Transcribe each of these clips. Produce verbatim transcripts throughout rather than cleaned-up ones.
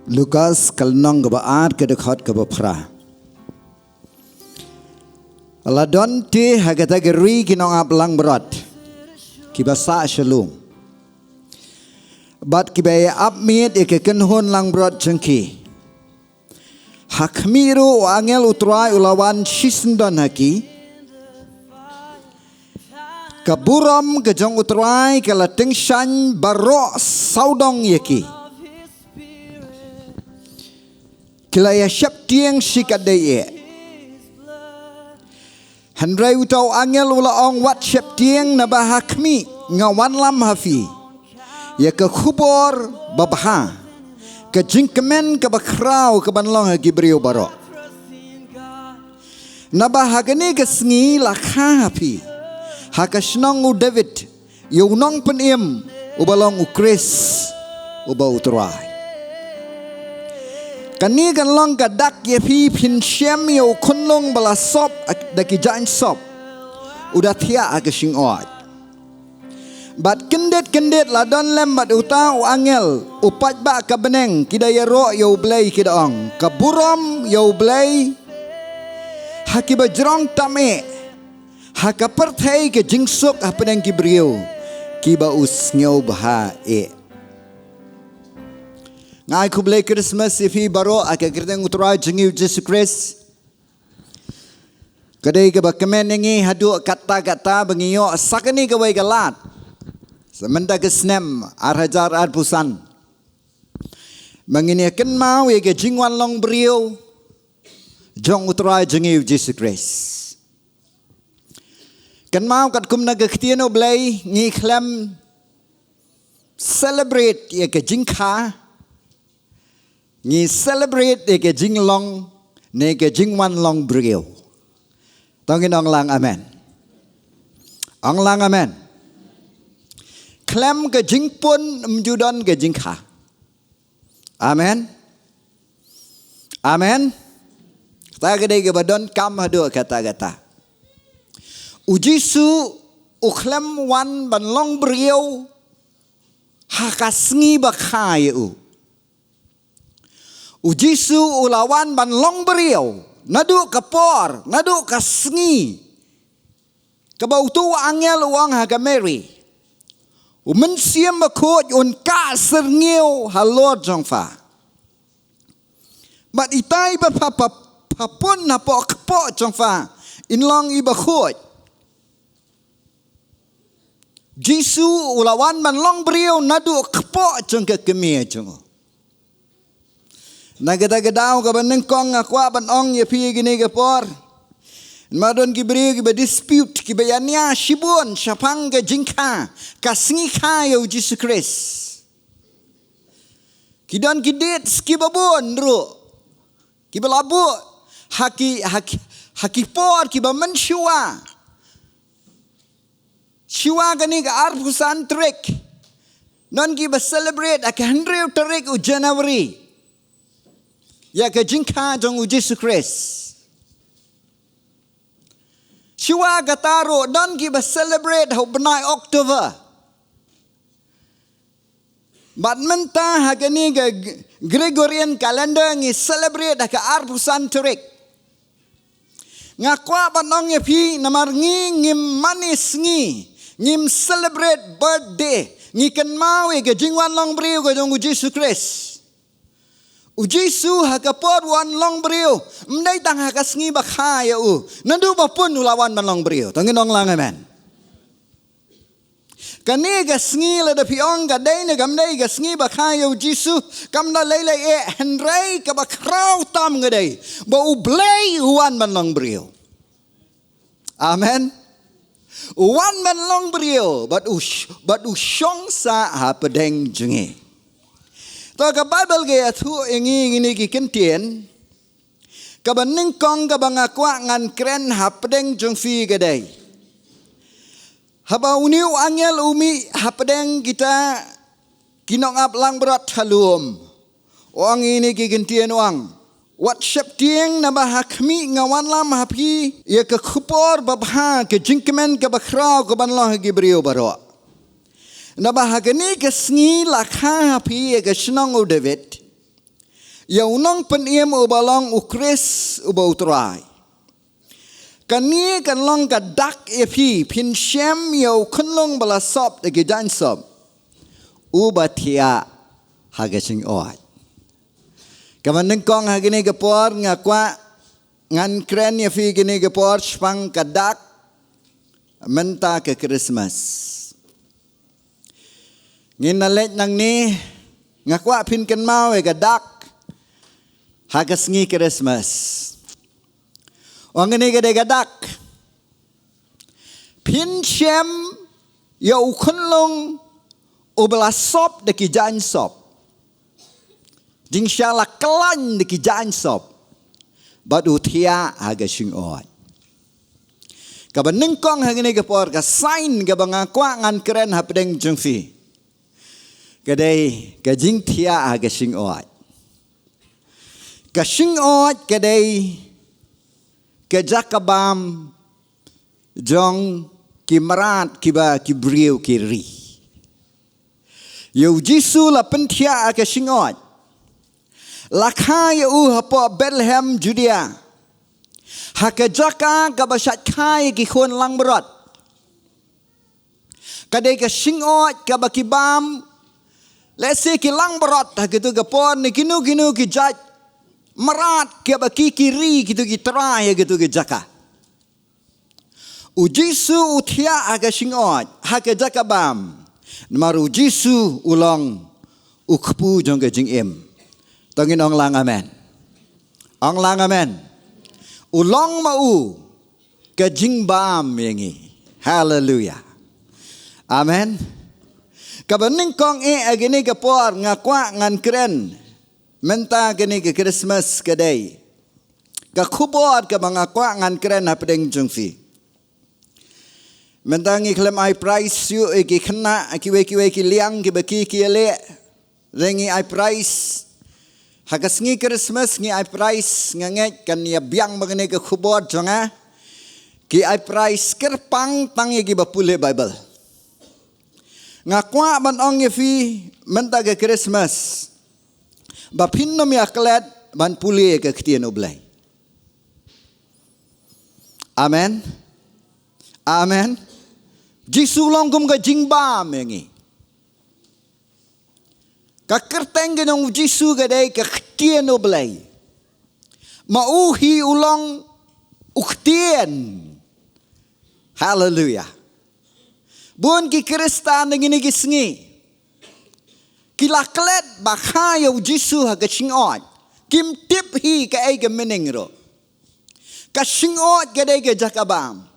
Lukas ka lynnong kaba ar, ka dkhot kaba phra. La don te ha kata ka ri ki nongap langbrot kiba sah sha lum, bad kiba ïa ap miet ïa ka kynhun langbrot jong ki. Ha khmih ruh u angel u Trai u la wan shisyndon ha ki. Ka burom ka jong u Trai ka la tyngshaiñ baroh sawdong ïa ki. Ki la ïa sheptieng shikatdei eh. Hynrei uta u angel u la ong, wat sheptieng, naba ha khmih nga wanlam ha phi ïa ka khubor babha, ka jingkmen kaba khraw kaban long ha ki briew baroh. Naba ha kane ka sngi la kha ha phi, ha ka shnong u David, ïa u nongpynim uba long u Khrist, uba u Trai. Kane kan long ka dak ïa phi, phin shem ïa u khunlung ba la sop da ki jaiñ sop, u da thiah ha ka shingoid. Bad kyndit kyndit la don lem bad uta u angel u paidbah ka bneng, ki da ïaroh ïa U Blei, ki da ong, ka burom ïa U Blei ha kiba jrong tam eh, ha ka pyrthei ka jingsuk hapdeng ki briew kiba u sngewbha eh. Nga ai khublei Christmas ïa phi baroh ha ka kyrteng u Trai jong ngi u Jisu Khrist. Ka dei kaba kmen ïa ngi haduh katta katta ba ngi ïoh sa kane kawei ka lad sa mynta ka snem ar hajar arphew san, ba ngin ïa kynmaw ïa ka jingwan long briew jong u Trai jong ngi u Jisu Khrist. Kynmaw katkum na ka ktien U Blei, ngi khlem celebrate ïa ka jingkha, ngi celebrate ïa ka jinglong ne ka jingwan long briew. To ngin ong lang amen. Ong lang amen. Khlem ka jingpun ym ju don ka jingkha. Amen. Amen. Kata ka dei kaba donkam haduh katta katta. U Jisu u khlem wan ban long briew ha ka sngi ba kha ïa u. U Jisu u la wan ban long briew naduh ka por, naduh ka sngi kaba utu u angel u ong ha ka Mary, U Mynsiem Bakhuid un kah syrngiew halor jong pha. Bad itai ba pha, pha, pha pun hapoh kpoh jong pha, in long i bakhuid. Jisu u la wan ban long briew naduh kpoh jong ka kmie jong u. Na kata ka daw kaba nyngkong nga kwah ban ong ïa phi kine ki por. Namar don ki briew kiba dispute, kiba ïania shibun shaphang ka jingkha, ka sngi kha ïa u Jisu Khrist. Ki don ki dates kiba bun ruh kiba la buh ha ki, ha ki, ha ki por kiba mynshuwa. Shuwa kane ka arphew san tarik, don kiba celebrate ha ka hynriew tarik u January ïa ka jingkha jong u Jisu Khrist. Shuwa kata ruh don kiba celebrate ha u bnai October. Bad mynta ha kane ka Gregorian calendar ngi celebrate ha ka arphew san tarik. Nga kwah ban ong ïa phi, namar ngi ngim mane sngi, ngim celebrate birthday, ngi kynmaw ïa ka jingwan long briew ka jong u Jisu Khrist. U Jisu ha ka por wan long briew ym dei tang ha ka sngi ba kha ïa u, naduh ba pun u la wan ban long briew. To ngin ong lang amen. Kane ka sngi lada phi ong ka dei ne kam dei ka sngi ba kha ïa u Jisu, kam da lei lei eh, hynrei kaba khraw tam ka dei ba U Blei u wan ban long briew. Amen. U wan ban long briew bad u sh-, bad u shong sah hapdeng jong ngi. To ka Baibl ka ïathuh ïa ngi kine ki kyntien. Kaba nyngkong kaba nga kwah ngan kren hapdeng jong phi ka dei, haba une u angel u mih hapdeng kita ki nongap langbrot ha lum, u ong ïa kine ki kyntien, u ong, wat sheptieng, naba ha khmih nga wanlam ha phi ïa ka khubor babha, ka jingkmen kaba khraw kaban long ha ki briew baroh. Naba ha kane ka sngi la kha ha phi ïa ka shnong u David Ïa u nongpynim uba long u Khrist uba u Trai. Kane kan long ka dak ïa phi, phin shem ïa u khunlung ba la sop da ki jaiñ sop, uba thiah ha ka jingïoh. Kaba nyngkong ha kane ka por nga kwah ngan kren ïa phi kane ka por shaphang ka dak mynta ka Christmas. Ngin ïa leit nangne, nga kwah phin kynmaw ïa ka dak ha ka sngi Christmas. Ong kane ka dei ka dak. Phin shem ïa u khunlung uba la sop da ki jaiñ sop. Jingshah la khlaiñ da ki jaiñ sop. Bad u thiah ha ka jingïoh. Kaba nyngkong ha kane ka por, ka sign kaba nga kwah ngan kren hapdeng jong phi, ka dei ka jingthiah ha ka jingïoh. Ka jingïoh ka dei ka jaka bam jong ki mrad kiba ki briew ki ri. Ïa u Jisu la pynthiah ha ka jingïoh. La kha ïa u hapoh Bethlehem Judea, ha ka jaka kaba shait kha ïa ki khun langbrot. Ka dei ka jingïoh kaba ki bam, lehse ki langbrot ha kito ki por, ne kino kino ki jait mrad kiba ki ki ri, kito ki trai ha kito ki jaka. U Jisu u thiah ha ka jingïoh, ha ka jaka bam. Namar u Jisu u long u kpu jong ka jingim. To ngin ong lang amen. Ong lang amen. U long ma u ka jingbam ïa ngi. Haleluia. Amen. Kaba nyngkong eh ha kane ka por nga kwah ngan kren mynta kane ka Christmas ka dei ka khubor kaba nga kwah ngan kren hapdeng jong phi. Mynta ngi khlem ai prize shuh ïa ki khynnah, kiwei kiwei ki liang kiba ki ki ïaleh. Re ngi ai prize. Ha ka sngi Christmas ngi ai prize, nga ngeit kan ïa biang ba kane ka khubor jong nga. Ki ai prize kyrpang tang ïa kiba pule Bible. Nga kwah ban ong ïa phi mynta ka Christmas, ba phin nym ïa klet ban pule ka ktien U Blei. Amen. Amen. Jisu long kum ka jingbam ïa ngi. Ka kyrteng ka jong u Jisu ka dei ka ktien U Blei. Ma u hi u long u ktien. Haleluia. Bun ki Khristan ha kine ki sngi ki la klet ba kha ïa u Jisu ha ka jingïoh. Kim tip hi kaei ka meaning ruh. Ka jingïoh ka dei ka jaka bam.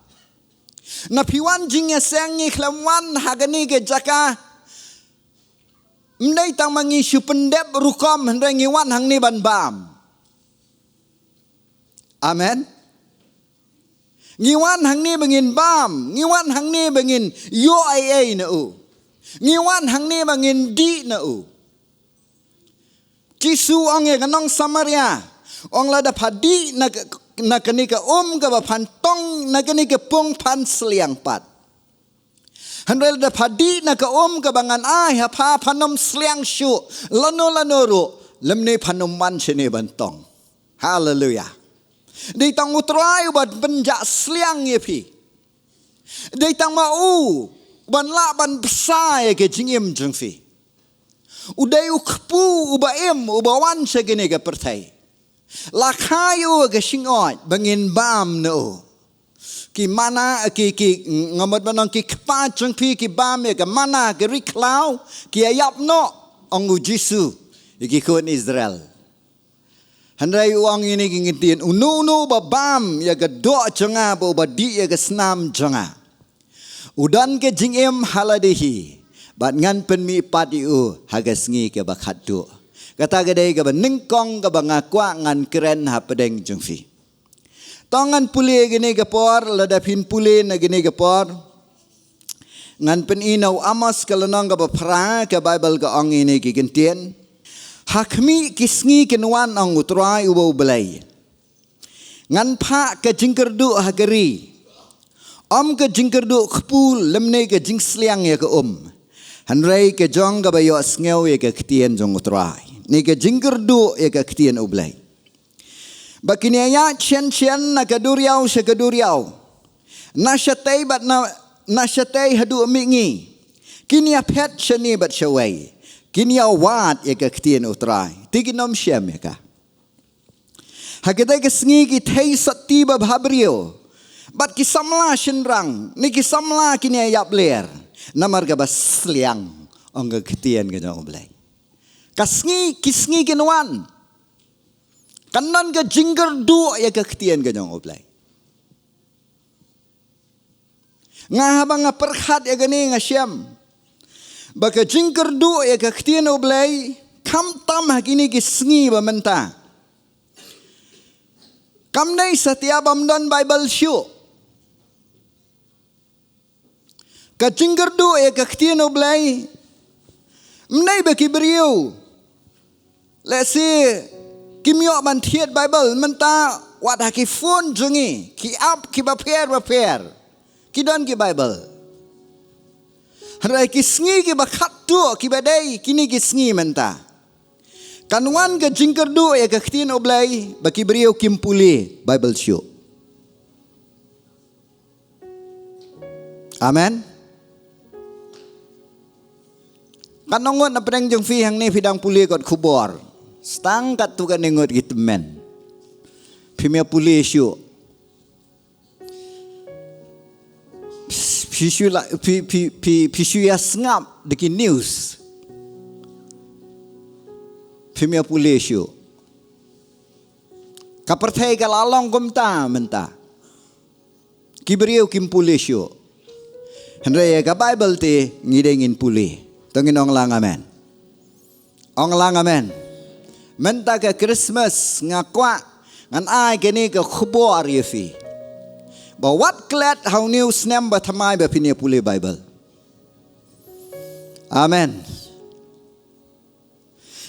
Na phi wan jingïaseng, ngi khlem wan ha kane ka jaka. Ym dei tang ma ngi shu pyndep rukom, hynrei ngi wan hangne ban bam. Amen. Ngi wan hangne ba ngin bam, ngi wan hangne ba ngin ïoh ei ei na u. Ngi wan hangne ba ngin dih na u. Jisu ong ïa ka nong Samaria, ong lada pha dih na ka, na kane ka um kaba phan tong na kane ka pung phan sliang pat. Hynrei lada pha dih na ka um kaba ngan ai ha pha, phan ym sliang shuh lano lano ruh, lymne phan ym wan shane ban tong. Haleluia. Dei tang u Trai uban pynjah sliang ïa phi. Dei tang ma u uban lah ban bsa ïa ka jingim jong phi. U dei u kpu uba im, uba wan sha kane ka pyrthei. La kha ïa u ha ka jingïoh ba ngin bam na u. Ki manna, ki, ki, nga mut ban ong ki kpa jong phi ki bam ïa ka manna ka ri khlaw, ki ïa ïap noh, ong u Jisu ïa ki khun Israel. Hynrei u ong ïa kine ki kyntien, uno uno uba bam ïa ka doh jong nga bad uba dih ïa ka snam jong nga, u don ka jingim ha lade hi, bad ngan pynmih pat ïa u ha ka sngi kaba khatduh. Kata ka dei kaba nyngkong kaba nga kwah ngan kren hapdeng jong phi. To ngan pule kane ka por, lada phin pule na kane ka por. Ngan pyni na u Amos ka lynnong kaba phra, ka Baibl ka ong ïa kine ki kyntien. Ha khmih ki sngi kin wan, ong u Trai uba U Blei. Ngan phah ka jingkyrduh ha ka ri. Ym ka jingkyrduh kpu lymne ka jingsliang ïa ka um. Hynrei ka jong kaba ïohsngew ïa ka ktien jong u Trai. Ne ka jingkyrduh ïa ka ktien U Blei. Ba kin ïaid shen shen na ka duriaw sha ka duriaw. Na shatei bad na, na shatei haduh mihngi. Kin ïaphet shane bad shawei. Kin ïawad ïa ka ktien U Trai. Te kin ym shem ïa ka. Ha katei ka sngi ki thei sotti babha briew. Bad ki samla shynrang, ne ki samla kin ïa ïap ler. Namar kaba sliang, ong ka ktien ka jong U Blei. Ka sngi, ki sngi kin wan. Kan don ka jingkyrduh ïa ka ktien ka jong U Blei. Nga haba nga pyrkhat ïa kane nga shem. Ba ka jingkyrduh ïa ka ktien U Blei, khamtam ha kine ki sngi ba mynta. Kam dei satia bym don Bible shuh. Ka jingkyrduh ïa ka ktien U Blei. Ym dei ba ki briew. Lehse kim ïoh ban thied Bible mynta wat ha ki phone jong ngi, ki app kiba pher ba pher. Ki don ki Bible. Hynrei ki sngi kiba khatduh kiba dei kine ki sngi mynta. Kan wan ka jingkyrduh ïa ka ktien U Blei ba ki briew kim pule Bible shuh. Amen. Katno ngut na pdeng jong phi hangne phi dang pule kot khubor. Stang katto katne ngut ki tymmen. Phim ïa pule shuh. Phi shu la, phi, phi, phi, phi shu ïa sngap da ki news. Phim ïa pule shuh. Ka pyrthei ka la long kumta mynta. Ki briew kim pule shuh. Hynrei ïa ka Bible te ngi dei ngin pule. To ngin ong lang amen. Ong lang amen. Mynta ka Christmas nga kwah ngan ai kane ka khubor ïa phi. Ba wat klet ha une u snem ba thymmai ba phin ïa pule Bible. Amen.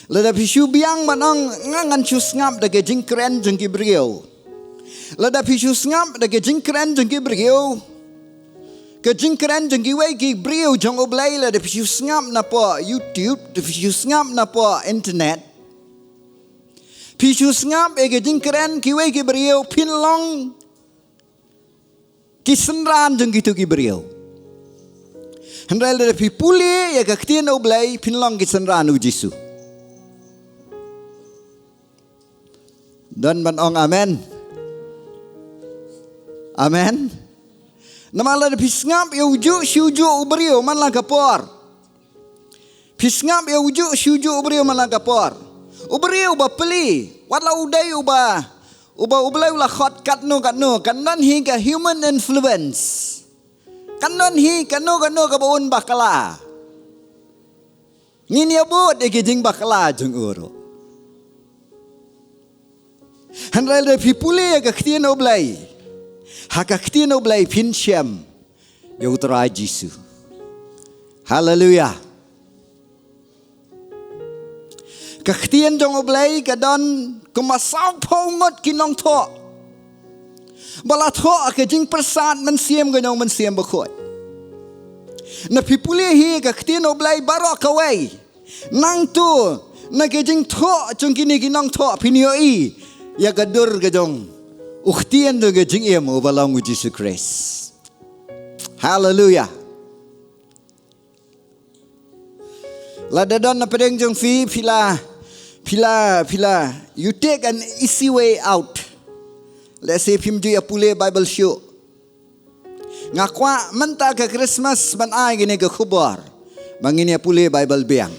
Lada phi shu biang ban ong nga ngan shu sngap da ka jingkren jong ki briew. Lada phi shu sngap da ka jingkren jong ki briew. Ka jingkren jong kiwei ki briew jong U Blei lada phi shu sngap napoh YouTube, da phi shu sngap napoh internet. Phi shu sngap ïa ka jingkren kiwei ki briew phin long ki synran jong kito ki briew. Hynrei lada phi pule ïa ka ktien U Blei phin long ki synran U Jisu. Don ban ong amen. Amen. Namar lada phi sngap ïa ujuh shi ujuh u briew man la ka por. Phi sngap ïa ujuh shi ujuh u briew man la ka por. U briew ba pli, wat la u dei uba, uba U Blei u la khot katno katno, kan don hi ka human influence. Kan don hi katno katno kaba un bakla. Ngin ïa bud ïa ki jingbakla jong u ruh. Hynrei lada phi pule ïa ka ktien U Blei. Ha ka ktien U Blei phin shem ïa U Trai Jisu. Haleluia. Ka ktien jong U Blei ka don kumba sawphew ngut ki nongthoh ba la thoh ka jingpyrsad mynsiem ka jong u Mynsiem Bakhuid. Na phi pule hi ka ktien U Blei baroh kawei. Nangta na ka jingthoh jong kine ki nongthoh phin ïohi ïa ka dur ka jong u ktien jong ka jingim uba long U Jisu Khrist. Haleluia. Lada don na pdeng jong phi, phi la, phi la, phi la, you take an easy way out. Lehse phim ju ïa pule Bible shuh. Nga kwah mynta ka Christmas ban ai kane ka khubor ba ngin ïa pule Bible biang.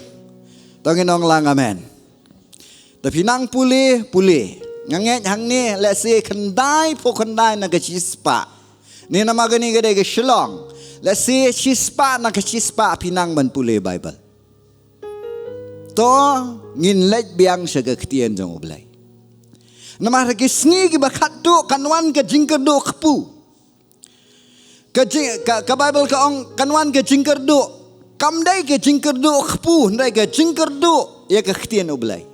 To ngin ong lang amen. Da phi nang pule, pule. Nga ngeit hangne lehse khyndai phew khyndai na ka shispah. Ne namar kane ka dei ka Shillong. Lehse shispah na ka shispah phi nang ban pule Bible. To ngin leit biang sha ka ktien jong U Blei. Namar ha ki sngi kiba khatduh kan wan ka jingkyrduh kpu. Ka jing, ka, ka Bible ka ong kan wan ka jingkyrduh. Kam dei ka jingkyrduh kpu, hynrei ka jingkyrduh ïa ka ktien U Blei.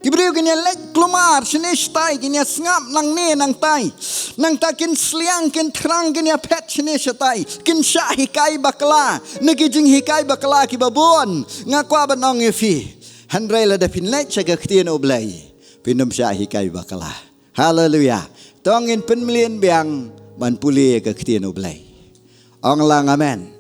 Ki briew kin ïa leit kulmar shane shatai, kin ïa sngap nangne nangtai. Nangta kin sliang, kin thrang, kin ïa phet shane shatai. Kin shah hikai bakla, na ki jinghikai bakla kiba bun. Nga kwah ban ong ïa phi. Hynrei lada phin leit sha ka ktien U Blei, phin ym shah hikai bakla. Haleluya. To ngin pynmlien biang ban pule ïa ka ktien U Blei. Ong lang amen.